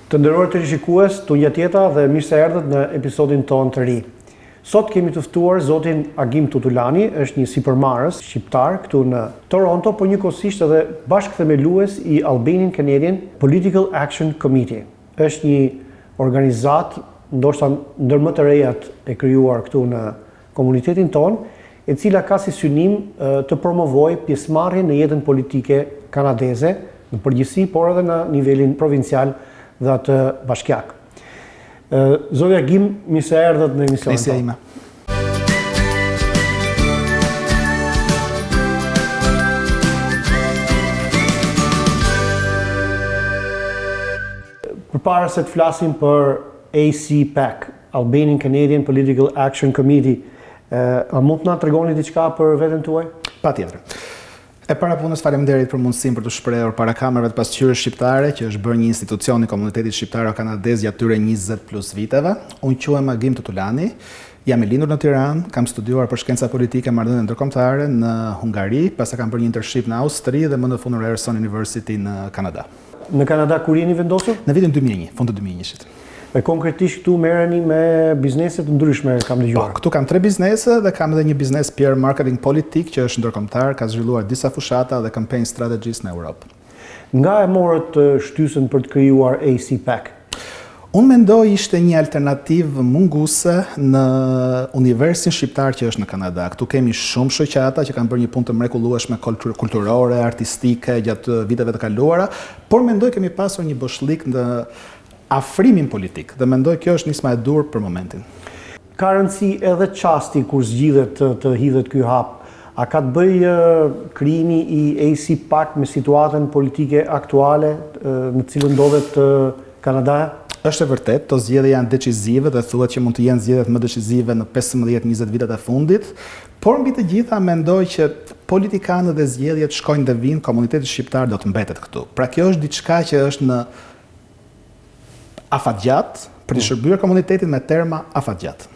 Të nderuar teleshikues, tungjatjeta dhe mirë se erdhët në episodin tonë të ri. Sot kemi të ftuar zotin Agim Tutulani, është një sipërmarrës shqiptar këtu në Toronto, por njëkohësisht edhe bashkëthemelues i Albanian Canadian Political Action Committee. Është një organizatë, ndoshta ndër më të rejat e krijuar këtu në komunitetin tonë, e cila ka si synim të promovojë pjesëmarrjen në jetën politike kanadeze, në përgjithësi, por edhe në nivelin provincial dhe atë bashkiak. Zoti Agim, mirë se erdhët në emisionin tonë. Ime. Përpara se të flasim për ACPAC, Albanian Canadian Political Action Committee, a mund të na tregoni diçka për veten tuaj? Patjetër. E para punës faleminderit për mundësinë për t'u shprehur para kamerave të Pasqyrës Shqiptare, që është bërë një institucion i komunitetit shqiptaro-kanadez gjatë këtyre 20 plus viteve. Unë quhem Agim Tutulani, jam i lindur në Tiranë, kam studiuar për shkenca politike marrëdhënie ndërkombëtare në Hungari, pastaj kam bërë një internship në Austri dhe më në fund në Ryerson University në Kanada. Në Kanada kur jeni vendosur? Në vitin 2001, fund të 2001-shit. E konkretisht këtu merreni me biznese të ndryshme, kam dëgjuar. Po, këtu kam tre biznese dhe kam edhe një biznes PR marketing politik që është ndërkombëtar, ka zhvilluar disa fushata dhe campaign strategies në Europë. Nga e morët shtysën për të krijuar ACPAC? Unë mendoj ishte një alternativë munguese në universin shqiptar që është në Kanada. Këtu kemi shumë shoqata që kanë bërë një punë të mrekullueshme kulturore, artistike gjatë viteve të kaluara, por mendoj kemi pasur një boshllëk në afrimin politik dhe mendoj kjo është nisma e duhur për momentin. Ka rëndësi edhe çasti kur zgjidhet të, të hidhet ky hap. A ka të bëjë krijimi i ACPAC me situatën politike aktuale në të cilën ndodhet Kanadaja? Është e vërtetë, këto zgjedhje janë decizive dhe thuhet që mund të jenë zgjedhjet më decizive në 15-20 vitet e fundit, por mbi të gjitha mendoj që politikanët dhe zgjedhjet shkojnë dhe vijnë, komuniteti shqiptar do të mbetet këtu. Pra kjo është diçka që është në afatgjatë, për të mm. shërbyer komunitetit me terma afatgjatë.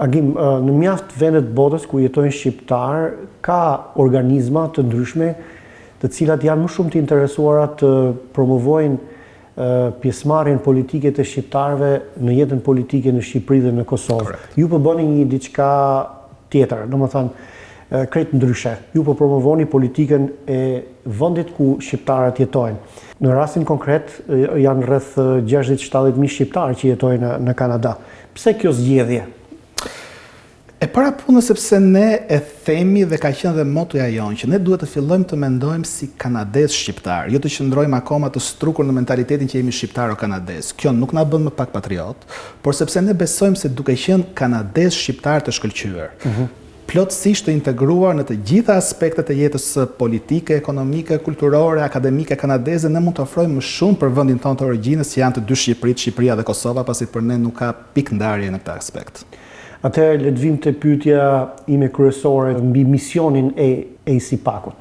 Agim, në mjaft vende të botës ku jetojnë shqiptarë, ka organizma të ndryshme të cilat janë më shumë të interesuara të promovojnë pjesëmarrjen politike të shqiptarëve në jetën politike në Shqipëri dhe në Kosovë. Korrekt. Ju po bëni një diçka tjetër, domethënë krejt ndryshe. Ju po promovoni politikën e vendit ku shqiptarët jetojnë. Në rastin konkret janë rreth 60-70 mijë shqiptarë që jetojnë në, në Kanada. Pse kjo zgjedhje? E para punës sepse ne e themi dhe ka qenë dhe motoja jonë që ne duhet të fillojmë të mendojmë si kanadez shqiptar, jo të qëndrojmë akoma të strukur në mentalitetin që jemi shqiptaro-kanadez. Kjo nuk na bën më pak patriot, por sepse ne besojmë se duke qenë kanadez shqiptar të shkëlqyer, mm -hmm. plotësisht të integruar në të gjitha aspektet e jetës politike, ekonomike, kulturore, akademike kanadeze, ne mund të ofrojmë më shumë për vendin tonë të origjinës që janë të dy Shqipëritë, Shqipëria dhe Kosova, pasi për ne nuk ka pikë ndarje në këtë aspekt. Atëherë le të vijmë te pyetja ime kryesore mbi misionin e ACPAC-ut.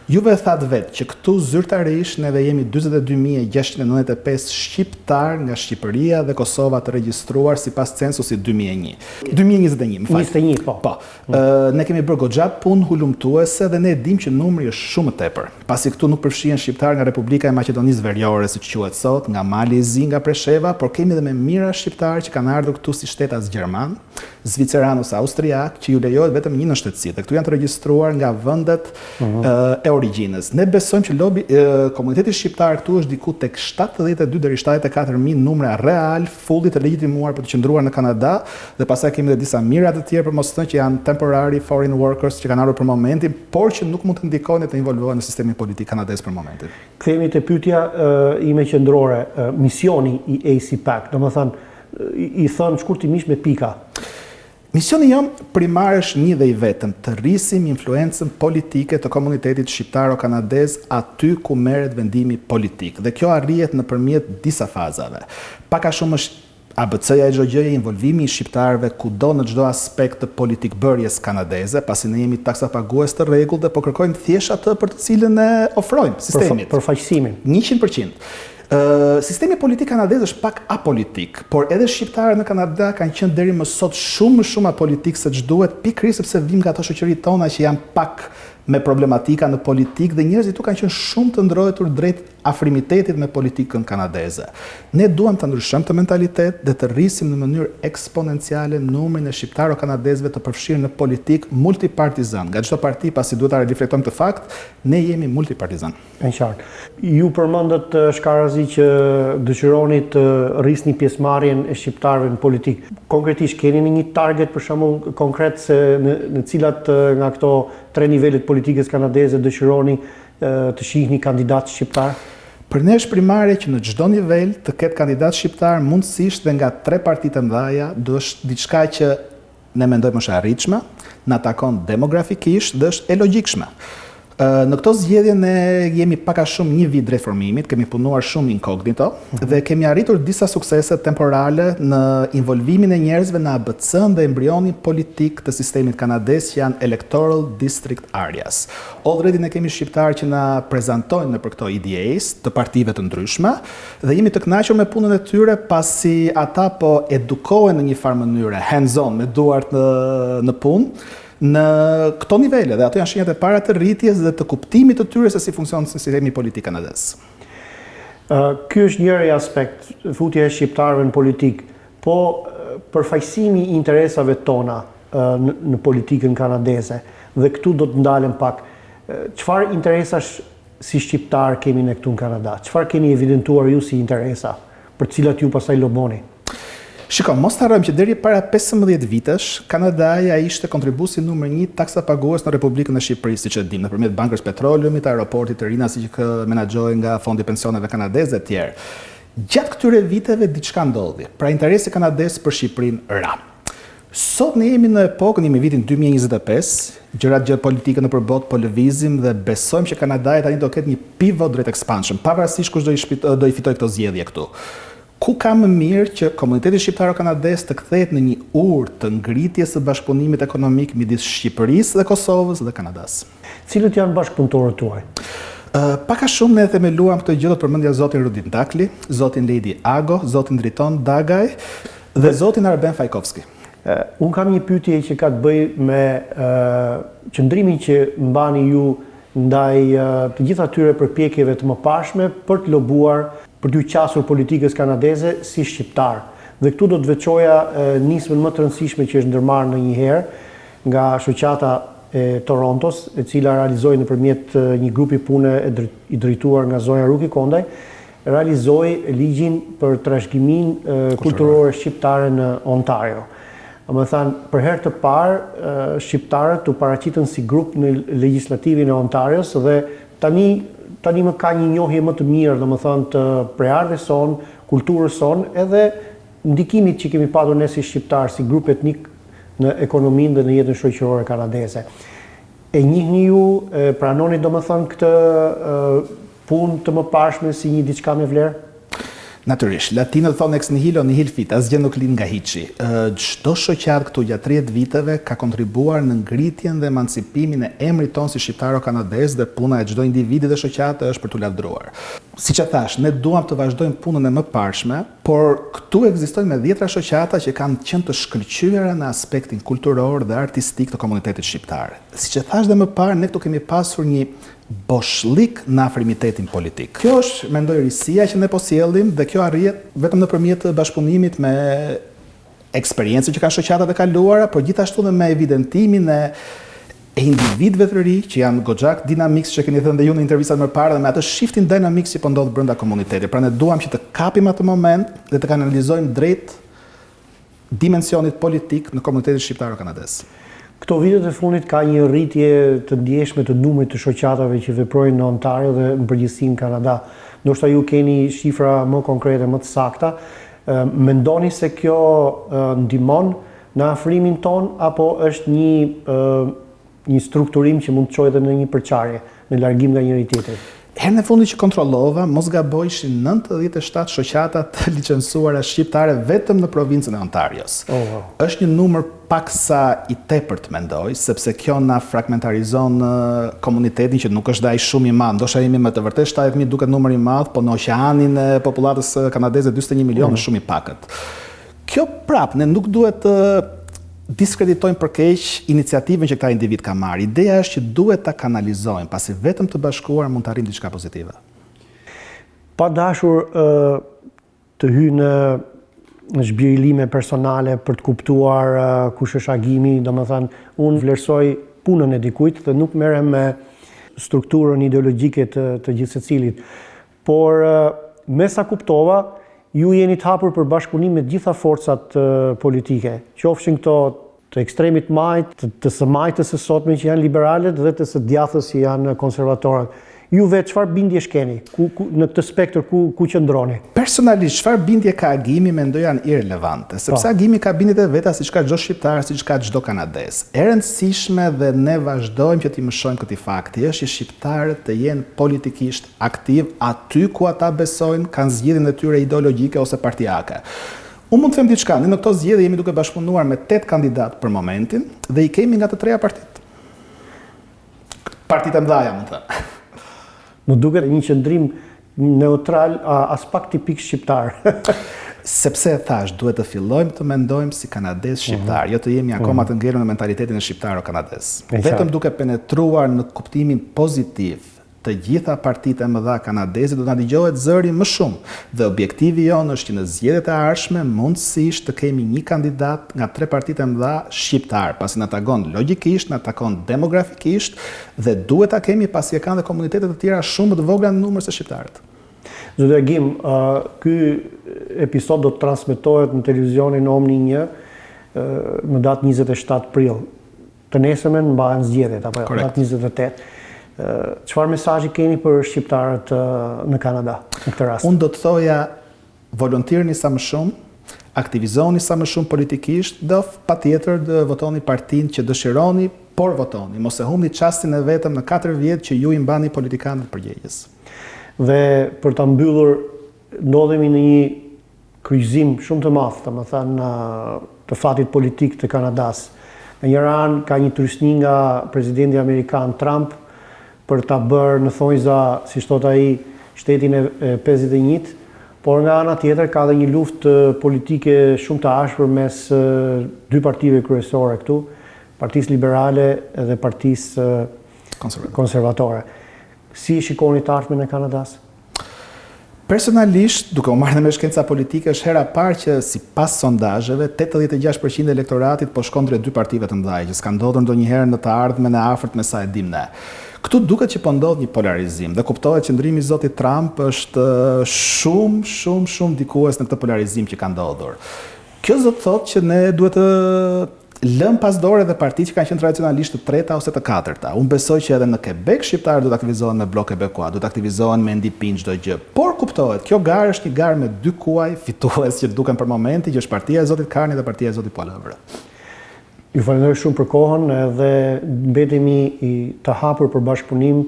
Juve e thatë vetë që këtu zyrtarisht neve jemi 42.695 shqiptar nga Shqipëria dhe Kosova të regjistruar sipas censusit 2001. 2021, më fal. 21, po. Po. Ne kemi bërë goxha punë hulumtuese dhe ne e dimë që numri është shumë më tepër. Pasi këtu nuk përfshihen shqiptar nga Republika e Maqedonisë Veriore, siç quhet sot, nga Mali i Zi, nga Presheva, por kemi dhe me mijëra shqiptarë që kanë ardhur këtu si shtetas gjerman, zviceran ose austriak, që ju lejohet vetëm një nënshtetësi dhe këtu janë të regjistruar nga vendet mm -hmm. e origjinës. Ne besojmë që lobi komuniteti shqiptar këtu është diku tek 72 deri 74 mijë numra real fully të legjitimuar për të qëndruar në Kanada dhe pastaj kemi edhe disa mijëra të tjerë për mos të thënë që janë temporary foreign workers që kanë ardhur për momentin, por që nuk mund të ndikojnë të involvohen në sistemin politik kanadez për momentin. Kthehemi te pyetja ime qendrore, misioni i ACPAC, domethënë i thënë shkurtimisht me pika. Misioni jonë primar është një dhe i vetëm, të rrisim influencën politike të komunitetit shqiptaro-kanadez aty ku merret vendimi politik dhe kjo arrihet nëpërmjet disa fazave. Pak a shumë është ABC-ja e çdo gjëje involvimi i shqiptarëve kudo në çdo aspekt të politikbërjes kanadeze, pasi ne jemi taksapagues të rregullt dhe po kërkojmë thjesht atë për të cilën e ofrojmë sistemit. Përfaqësimin. 100%. Sistemi politik kanadez është pak apolitik, por edhe shqiptarët në Kanada kanë qenë deri më sot shumë më shumë apolitik se ç'duhet, pikërisht sepse vijmë nga ato shoqëritë tona që janë pak me problematika në politikë dhe njerëzit këtu kanë qenë shumë të ndrojtur drejt afrimitetit me politikën kanadeze. Ne duam ta ndryshojmë këtë mentalitet dhe të rrisim në mënyrë eksponenciale numrin e shqiptaro-kanadezëve të përfshirë në politikë multipartizan, nga çdo parti, pasi duhet ta reflektojmë këtë fakt, ne jemi multipartizan. E qartë. Ju përmendët shkarazi që dëshironi të rrisni pjesëmarrjen e shqiptarëve në politikë. Konkretisht keni në një target për shembull konkret se në në cilat nga këto tre nivele të politikës kanadeze dëshironi të shihni kandidatë shqiptarë? Për ne është primare që në çdo nivel të ketë kandidatë shqiptarë mundësisht dhe nga tre partitë e mëdha, do është diçka që Ne mendojmë është e arritshme, na takon demografikisht dhe është e logjikshme. Në këto zgjedhje ne jemi pak a shumë një vit drejt formimit, kemi punuar shumë inkognito dhe kemi arritur disa suksese temporale në involvimin e njerëzve në ABC-n dhe embrionin politik të sistemit kanadez që janë Electoral District Areas. Already ne kemi shqiptarë që na prezantojnë nëpër këto EDAs të partive të ndryshme Dhe jemi të kënaqur me punën e tyre pasi ata po edukohen në një farë mënyre, hands on, me duart në në punë, në këto nivele dhe ato janë shenjat e para të rritjes dhe të kuptimit të tyre se si funksionon sistemi politik kanadez. Ky është njëri aspekt, futja e shqiptarëve në politikë, po përfaqësimi i interesave tona në, në politikën kanadeze. Dhe këtu do të ndalem pak. Çfarë interesash si shqiptarë kemi ne këtu në Kanada? Çfarë keni evidentuar ju si interesa, për të cilat ju pastaj loboni? Shiko, mos të harrojmë që deri para 15 vitesh, Kanadaja ishte kontribuesi numër 1 taksapagues në Republikën e Shqipërisë, siç e dimë, nëpërmjet Bankers Petroleumit, aeroportit të Rinasit që menaxhohej nga Fondi i Pensioneve Kanadeze e tjerë. Gjatë këtyre viteve diçka ndodhi. Pra interesi kanadez për Shqipërinë ra. Sot ne jemi në epokën, jemi vitin 2025, gjërat gjeopolitike nëpër botë po lëvizim dhe besojmë që Kanadaja tani do ketë një pivot drejt expansion, pavarësisht kush do i shpit, do i fitojë këto zgjedhje këtu. Ku ka më mirë që komuniteti shqiptaro-kanadez të kthehet në një urë të ngritjes së bashkëpunimit ekonomik midis Shqipërisë dhe Kosovës dhe Kanadas. Cilët janë bashkëpunëtorët tuaj? Pak a shumë ne themeluam këtë gjë, do të përmendja zotin Rudin Dakli, zotin Lejdi Ago, zotin Driton Dagaj dhe zotin Arben Fajkovski. Unë kam një pyetje që ka të bëjë me qëndrimin që mbani ju ndaj të gjitha atyre përpjekjeve të mëparshme për të lobuar, për t'iu qasur politikës kanadeze si shqiptar. Dhe këtu do të veçoja nismën më të rëndësishme që është ndërmarrë ndonjëherë nga shoqata e Torontos, e cila realizoi nëpërmjet një grupi pune i drejtuar nga zonja Ruki Kondaj, realizoi ligjin për trashëgiminë kulturore shqiptare në Ontario. Domethënë, për herë të parë, shqiptarët u paraqitën si grup në legjislativin e Ontarios dhe tani tani më ka një njohje më të mirë, domethënë, të prejardhjes sonë, kulturës sonë, edhe ndikimit që kemi patur ne si shqiptarë, si grup etnik në ekonominë dhe në jetën shoqërore kanadeze. E njihni ju, e pranoni domethënë këtë punë të mëparshme si një diçka me vlerë? Natyrisht, latinët thonë ex nihilo nihil fit, asgjë nuk lind nga hiçi. Çdo shoqatë këtu gjatë 30 viteve ka kontribuar në ngritjen dhe emancipimin e emrit tonë si shqiptaro-kanadez dhe puna e çdo individi dhe shoqate është për t'u lavdëruar. Siç e thashë, ne duam të vazhdojmë punën e mëparshme, por këtu ekzistojnë me dhjetra shoqata që kanë qenë të shkëlqyera në aspektin kulturor dhe artistik të komunitetit shqiptar. Siç e thashë dhe më parë, ne këtu kemi pasur një boshllëk në afrimitetin politik. Kjo është, mendoj, risia që ne po sjellim dhe kjo arrihet vetëm nëpërmjet bashkëpunimit me eksperiencën që kanë shoqatat e kaluara, por gjithashtu dhe me evidentimin e e individëve të ri që janë goxha dinamik, siç e keni thënë dhe ju në intervistat më parë, dhe me atë shiftin dinamik që po ndodh brenda komunitetit. Pra ne duam që të kapim atë moment dhe të kanalizojmë drejt dimensionit politik në komunitetin shqiptaro-kanadez. Këto vitet e fundit ka një rritje të ndjeshme të numrit të shoqatave që veprojnë në Ontario dhe në përgjithësi në Kanada. Ndoshta ju keni shifra më konkrete, më të sakta. Mendoni se kjo ndihmon në afrimin tonë apo është një një strukturim që mund të çojë edhe në një përçarje, në largim nga njëri tjetri? Herën e fundit që kontrollova, mos gaboj, ishin 97 shoqata të licencuara shqiptare vetëm në provincën e Ontarios. Oh, wow. Është një numër paksa i tepërt mendoj, sepse kjo na fragmentarizon komunitetin që nuk është dhe aq shumë i madh. Ndoshta jemi me të vërtetë 70.000 duket numër i madh, po në oqeanin e popullatës kanadeze 41 milionë është shumë i pakët. Kjo prapë, ne nuk duhet të. diskreditojmë për keq iniciativën që këta individë kanë marrë. Ideja është që duhet ta kanalizojmë, pasi vetëm të bashkuar mund të arrijmë diçka pozitive. Pa dashur të hyj në në zhbirilime personale për të kuptuar kush është Agimi, domethënë unë vlerësoj punën e dikujt dhe nuk merrem me strukturën ideologjike të të gjithsecilit. Por me sa kuptova, ju jeni të hapur për bashkëpunim me të gjitha forcat politike, qofshin këto të ekstremit majtë, të, të së majtës së sotme që janë liberalët dhe të së djathtës që janë konservatorët. Ju vetë çfarë bindjesh keni? Ku, ku në këtë spektër ku ku qëndroni? Personalisht çfarë bindje ka Agimi mendoj janë irrelevante, sepse po. Agimi ka bindjet e veta siç ka çdo shqiptar, siç ka çdo kanadez. E rëndësishme dhe ne vazhdojmë që t'i mëshojmë këtij fakti është që shqiptarët të jenë politikisht aktivë aty ku ata besojnë kanë zgjidhjen e tyre ideologjike ose partiake. Unë mund të them diçka, ne në këto zgjedhje jemi duke bashkëpunuar me 8 kandidatë për momentin dhe i kemi nga të treja partitë. Partitë e mëdha, mund të them. Më duket një qëndrim neutral, aspak tipik shqiptar. Sepse e thash, duhet të fillojmë të mendojmë si kanadez shqiptar, mm -hmm. jo të jemi akoma mm -hmm. të ngelur në mentalitetin e shqiptaro-kanadez. Vetëm duke penetruar në kuptimin pozitiv të gjitha partitë e mëdha kanadeze do të na dëgjohet zëri më shumë dhe objektivi jonë është që në zgjedhjet e ardhshme mundësisht të kemi një kandidat nga tre partitë e mëdha shqiptar, pasi na takon logjikisht, na takon demografikisht dhe duhet ta kemi pasi e kanë dhe komunitete të tjera shumë më të vogla në numër se shqiptarët. Zoti Agim, ky episod do të transmetohet në televizionin Omni 1 më datë 27 prill. Të nesërmen mbahen zgjedhjet apo jo, datë 28. Çfarë mesazhi keni për shqiptarët në Kanada në këtë rast? Unë do të thoja volontirni sa më shumë, aktivizoni sa më shumë politikisht dhe patjetër të votoni partinë që dëshironi, por votoni. Mos e humbni çastin e vetëm në 4 vjet që ju i mbani politikanët përgjegjës. Dhe për ta mbyllur, ndodhemi në një kryqëzim shumë të madh, domethënë të fatit politik të Kanadas. Nga njëra anë ka një trysni nga presidenti amerikan Trump për ta bërë në thonjza, siç thotë ai, shtetin e 51-të, por nga ana tjetër ka dhe një luftë politike shumë të ashpër mes dy partive kryesore këtu, Partisë Liberale dhe Partisë Konservatore. Si e shikoni të ardhmen e Kanadas? Personalisht, duke u marrë me shkenca politike, është hera e parë që sipas sondazheve, 86% e elektoratit po shkon drejt dy partive të mëdha, që s'ka ndodhur ndonjëherë në të ardhmen e afërt me sa e dim ne. Këtu duket që po ndodh një polarizim dhe kuptohet qëndrimi i zotit Trump është shumë, shumë, shumë ndikues në këtë polarizim që ka ndodhur. Kjo s'do të thotë që ne duhet të lëmë pas dore edhe partitë që kanë qenë tradicionalisht të treta ose të katërta. Unë besoj që edhe në Quebec shqiptarët duhet të aktivizohen me Bloc Québécois, duhet të aktivizohen me NDP-n çdo gjë. Por kuptohet, kjo garë është një garë me dy kuaj fitues që duken për momentin, që është partia e zotit Carney dhe partia e zotit Poilievre. Ju falenderoj shumë për kohën dhe mbetemi të hapur për bashkëpunim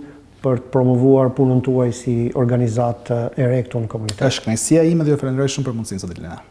për të promovuar punën tuaj si organizatë e re këtu në komunitet. Është kënaqësia ime dhe ju falenderoj shumë për mundësinë zoti Lena.